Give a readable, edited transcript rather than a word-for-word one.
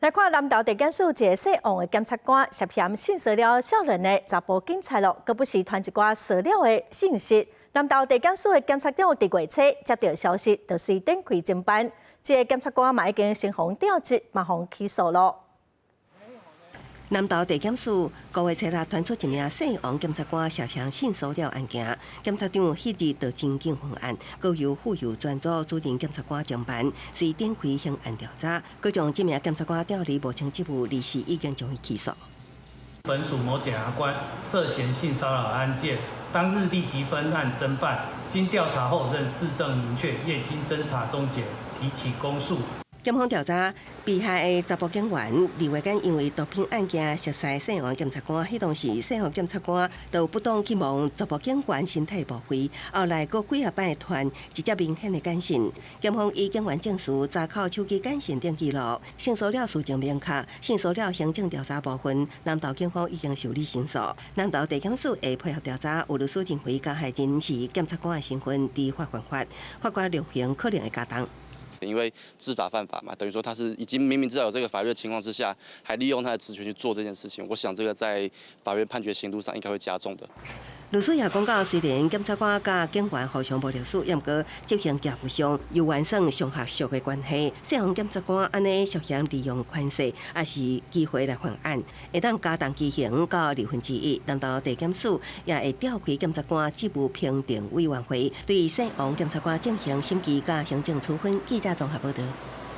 來看南投地檢署一个姓王的檢察官涉嫌性騷擾少年的查埔警察囉，閣不時傳一寡騷擾的信息。南投地檢署的檢察長佇月初接著消息，就隨展開偵辦。這个檢察官嘛已經先予調職，嘛予起訴囉。南投地檢署五月初六傳出一名姓王檢察官涉嫌性騷擾案件，檢察長彼日就真緊封案，閣由婦幼專組主任檢察官偵辦，隨展開刑案調查，閣將這名檢察官調離無稱職務，而是已經將伊起訴。本署某檢察官涉嫌性騷擾案件，當日立即分案偵辦，經調查後認事證明確，業經偵查終結，提起公訴。檢方調查被害的查埔警員，二月間因為毒品案件熟似姓王檢察官，彼當時姓王檢察官就不當去問查埔警員身體部位，後來閣幾仔擺傳直接明顯的簡訊。檢方以警員證詞查扣手機簡訊等記錄，性騷擾事證明確，性騷擾行政調查部分，南投警方已經受理申訴。南投地檢署會配合調查，有律師認為加害人是檢察官的身份，知法犯法，法官量刑可能會加重。因為知法犯法嘛，等於說他是已經明明知道有這個法律的情況之下，還利用他的職權去做這件事情，我想這個在法院判決刑度上應該會加重的。律師也講到，雖然檢察官佮警員互相無歷史，毋過執行業務上猶原算上下屬的關係。姓王檢察官按呢涉嫌利用權勢，抑是機會來犯案，會當加重其刑到1/2。南投地檢署也會調開檢察官職務評定委員會，對姓王檢察官進行審議佮行政處分。記者綜合報導。